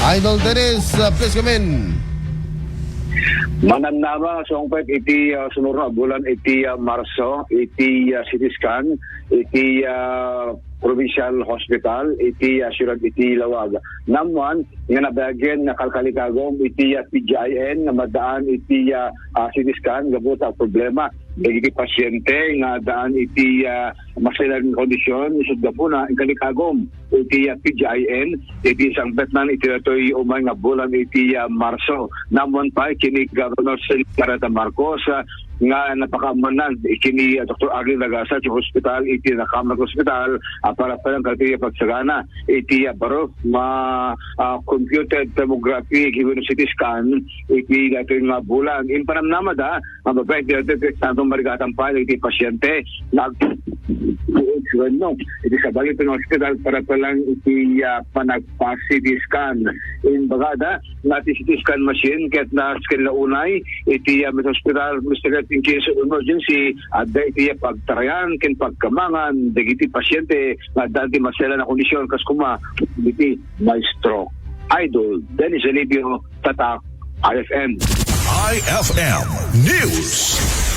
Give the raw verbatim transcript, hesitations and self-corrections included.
Idol Dennis, uh, please come in. Manamnama, sungpet iti, uh, sumurno a bulan iti, uh, Marso, iti, uh, C T scan, iti, uh, provincial hospital, iti, uh, siyudad iti Laoag. Naammoan nga nabayagen nga kalkalikagum iti, uh, P G I N nga maddaan iti, uh, uh, C T scan gapu ta problema dagiti pasyente nga addaan iti, ah, maselan nga kondisyon, isut' gapuna, inkalikagum iti, ah, P G I N, iti sangpetna iti datoy umay nga bulan iti, ah, Marso. Naammoan pay ken ni Governor Cecilio Garata Marcos, ah, nga napakaammoanna ken ni, ah, Doktor Arlene Ragasa ti hospital iti Nakamak Hospital, ah, para pay laeng kadagiti pagsagana iti, ah, baro ma-, ah, computed tomography ken C T scan iti datoy nga bulan. Impanamnamada, nga babaen ti Santo Marigatan pay iti pasyente nga ag-, wenno iti sabali ti hospital para pay laeng iti, ah, panagpa-C T scan. Imbagada nga ti C T scan machine ket na-scan la unay iti, ah, Metro Hospital, Mister Red in case of emergency, adda iti, ah, pagtarayan ken pagkamangan dagiti pasyente nga adda ti maselan a kondisyon kas koma iti may stroke. Idol Dennis Alipio, Tatak, I F M. I F M News.